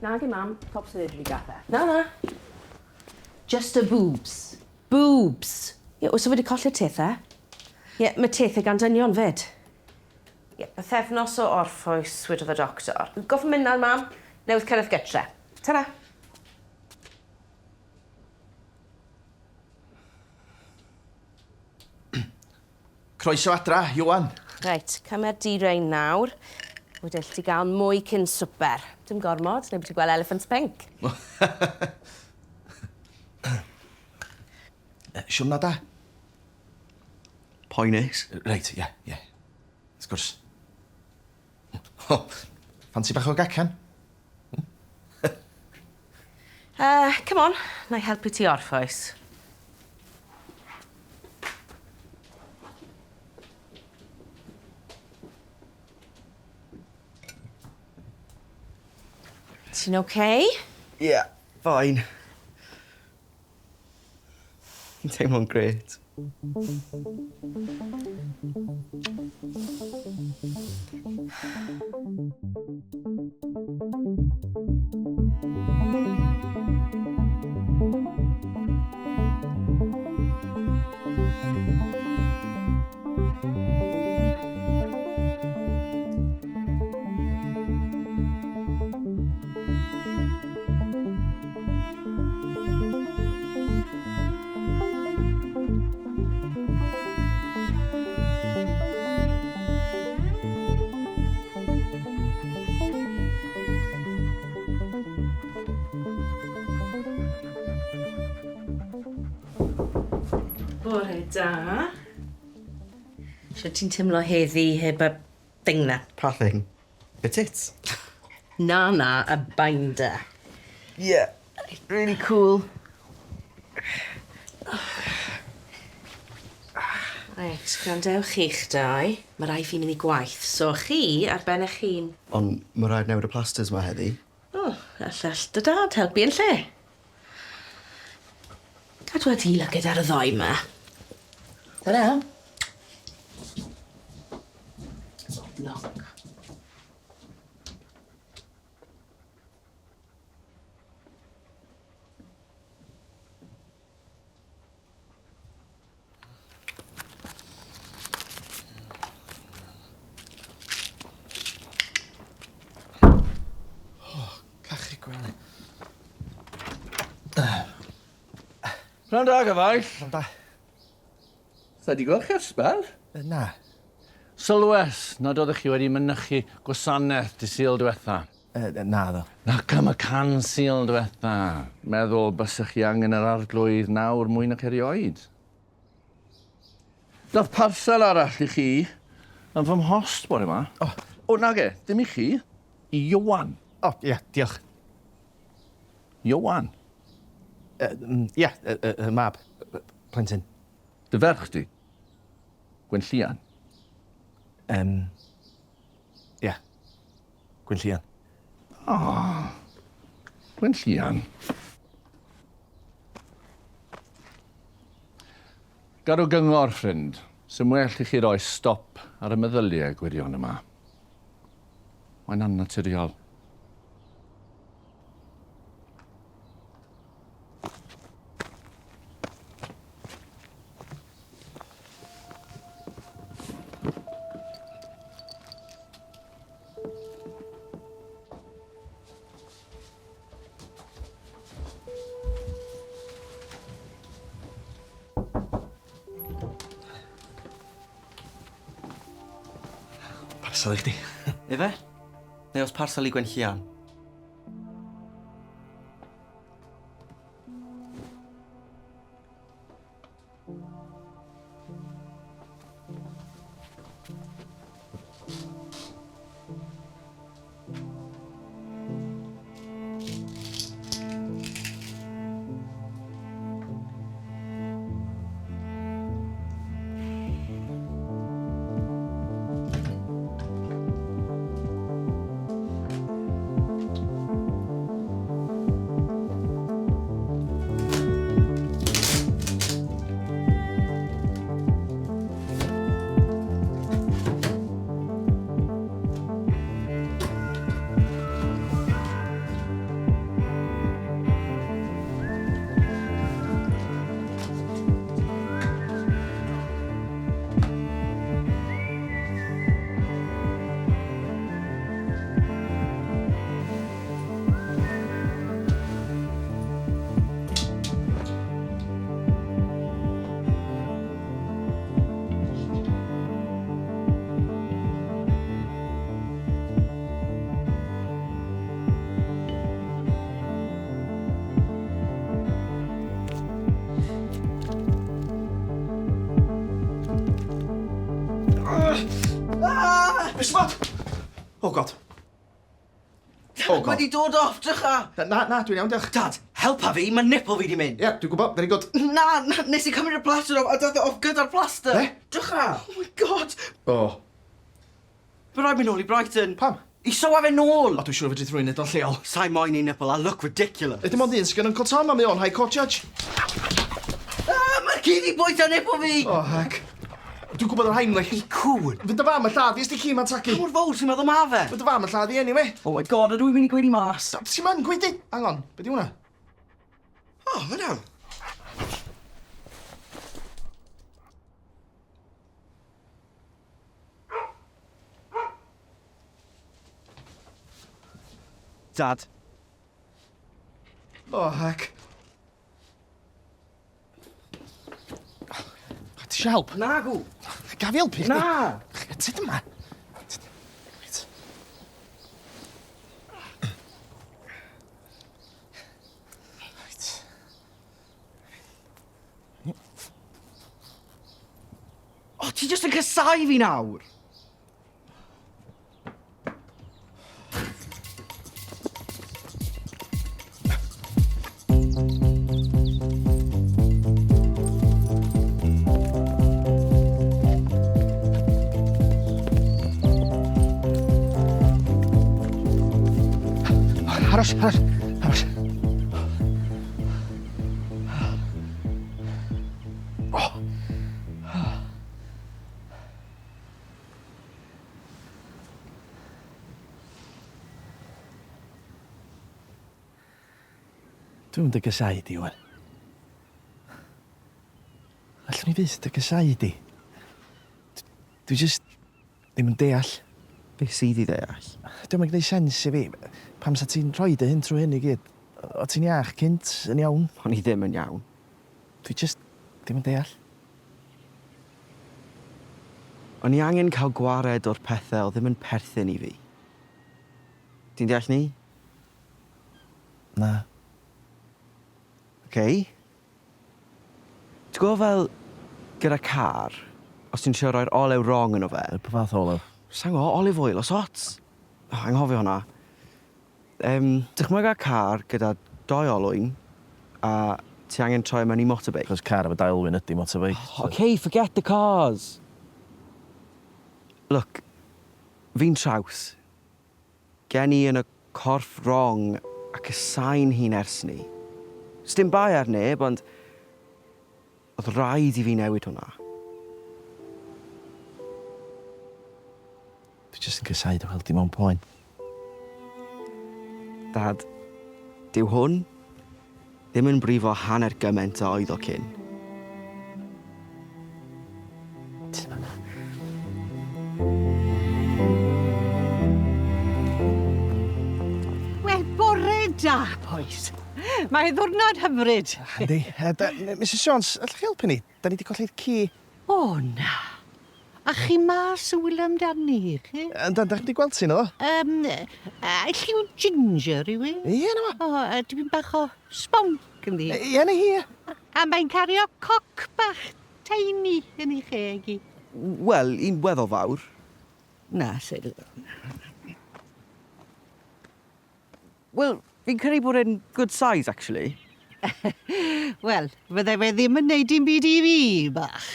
Nage mam, top surgery gath e. Na, na. Just y boobs. Boobs! Ie, oes o wedi colli'r tithe? Ie, mae tithe gan dynion 'fyd. Ie, pythefnos o orffwys, wedodd y doctor. Gorfod mynd nawr, mam. Newydd cyrraedd gytre. Tara! Croeso adra, Ioan. Reit, cymer di rein nawr. Wedyn elli ti gael mwy cyn swper. Dim gormod, neu bod ti'n gweld elephant pink. Siwrna da? Poenus. Reit, ie, ie. Wrth gwrs. O, ffansi bach o gacan? Come on, na i helpu ti orffwys. Ti'n okay? Ie, fine. Fi'n teimlo'n grêt. Bore da. Shwt ti'n timlo heddi heb y thing 'na? Pa thing? Y tits? Na na, y binder. Ie, really cool. Reit, gwrandewch chi'ch dau. Mae rhaid fi mynd i gwaith, so chi ar ben eich hun. Ond mae rhaid newid y plasters 'ma heddi. O, all dy dad helpu yn lle. Cadwa di lygad ar y ddoi 'ma. Tara! Look. Cachu gwely. Pnawn da, gyfaill. Pnawn da. Sa i 'di gweld chi ers sbel. Na. Sylwes nad oeddech chi wedi mynychu gwasanaeth dy Sul diwetha. Naddo. Nac am y can Sul diwetha. Meddwl bysech chi angen yr Arglwydd nawr mwy nac erioed. Dath parsel arall i chi yn fy mhost bore 'ma. O. O, nage, dim i chi, i Ioan. O, ia, diolch. Ioan? Ia, y mab, plentyn. Dy ferch di? Gwenllian? Yym, ia, Gwenllian. O, Gwenllian. Gadw gyngor, ffrind. Sy'n well i chi roi stop ar y meddyliau gwirion yma. Mae'n annaturiol. Parsel i chdi. Ife? Neu os parsel i Gwenllian? Ah! Be sy'n bod? Oh God. Oh God. Wedi dod off, drycha! Na, na, na, dwi'n iawn, diolch. Dad, helpa fi, mae nipple fi di mynd. Ie, yeah, dwi'n gwybod, very good. Na, na, nes i cymryd y plaster off a dath e off gyda'r plaster. Be? Drycha! Oh my God! Oh. Mae rhaid mynd nôl i Brighton. Pam? I sowa fe nôl! O, dwi'n siŵr fedrith rhywun neud o'n lleol. Sai moyn i nipple, I look ridiculous. Dim ond un sgan Uncle Tom a mae o'n High Court Judge. Ah, mae'r ci di bwyta nipple fi! Oh, heck. Dwi'n gwybod yr Heimlich. I cŵn. Fydd dy fam yn lladd i os di ci ma'n tagu. Pa mor fawr ti'n meddwl ma fe? Fydd dy fam yn lladd i anyway. Oh my God, ydw i'n mynd i gweud i mas? Ti'n ma'n gweud i? Hang on, be di hwnna? Oh, mae'n iawn. Dad. Oh, heck. Ti eisiau help? Nagw. Gaf i helpu chdi? Na. Tyd yma. Reit. Reit. O, ti jyst yn casau fi nawr! Aros, aros, aros. Dwi'm dy gysau di, Iwan. Allwn i fyth dy gysau di. Dwi jyst ddim yn deall. Be sydd i ddeall? Dio'm yn gwneud sens i fi. Pam sa ti'n rhoi dy hun trwy hyn i gyd? O ti'n iach cynt, yn iawn? O'n i ddim yn iawn. Dwi jyst ddim yn deall. O'n i angen cael gwared o'r pethau oedd ddim yn perthyn i fi. Ti'n deall ni? Na. OK. Ti'n gwybod fel gyda car, os ti'n trio roi'r olew wrong yno fe? Pa fath o olew? Sa'n gwybod, olive oil o sorts. Oh, anghofio hwnna. Dychmyga car gyda doi olwyn a ti angen troi mewn i motorbike. Cos car efo dau olwyn ydy motorbike. Oh, OK, forget the cars. Look, fi'n traws. Gen i yn y corff wrong ac y sain hi'n ers ni. Sdim bai ar neb, ond oedd rhaid i fi newid hwnna. Dwi jyst yn casau dy weld di mewn poen. Dad, dyw hwn ddim yn brifo hanner gymaint a oedd o cyn. Wel, bore da, boys. Mae ddwrnod hyfryd. Yndi. Mrs Jones, allwch chi helpu ni? Da ni wedi colli'r ci. O, na. A chi mas y wyl amdani, chi? Yndan, da chi wedi gweld ti, naddo? Um, lliw ginger yw e? Ie, na fo. O, a dipyn bach o sponk ynddi. Ie, na hi, ie. A mae'n cario coc bach tiny yn ei cheg i. Wel, un weddol fawr. Na, sil. Wel, fi'n credu bod e'n good size, actually. Wel, fydde fe ddim yn neud dim byd i fi, bach.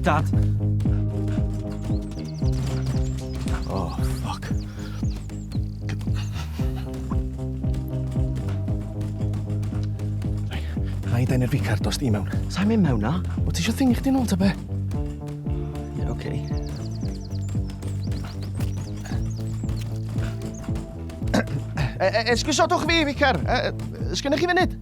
Dad. Oh, fuck. Rhaid enni'r ficar dos di mewn. Sa'n mynd mewn na? O, ti eisiau thing i chdi nôl ta be? Yeah, okay. Esgusodwch fi, ficar. Sgynnych chi funud?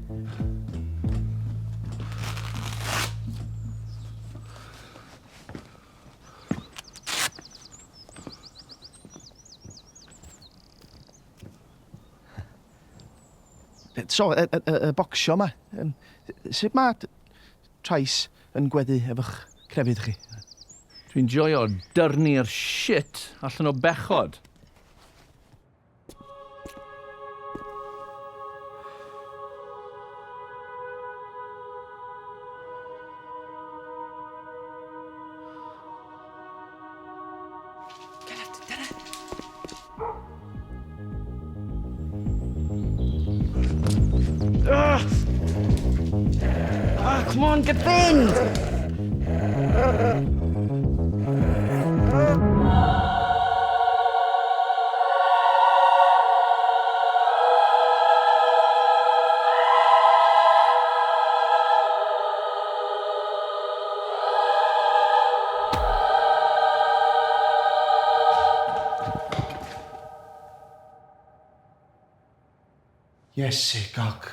So, y, y, y, y bocsio yma, sut mae trais yn gweddu efo'ch crefydd chi? Dwi'n joio dyrnu'r shit allan o bechod. Ah, come on, get fynd! Iesu, gog.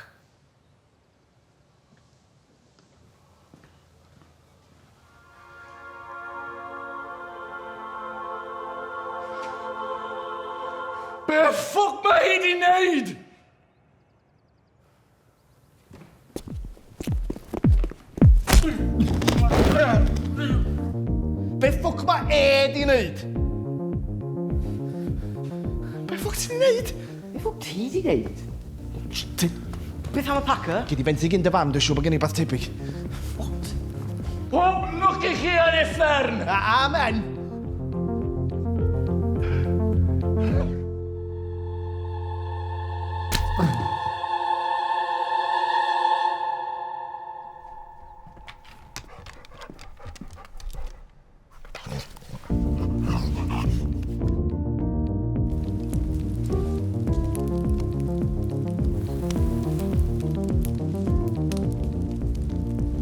Be ffwc mae hi di neud? Be ffwc mae e di wneud? Be ffwc ti'n neud? Be ffwc ti di neud? Beth am y packer? Gei di fenthyg un dy fam, dwi'n siŵr bod gen i beth tebyg. What? Pob lwc i chi yn uffern! Amen!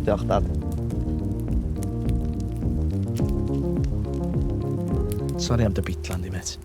Diolch, Dad. Sori am dy bitlan di, met.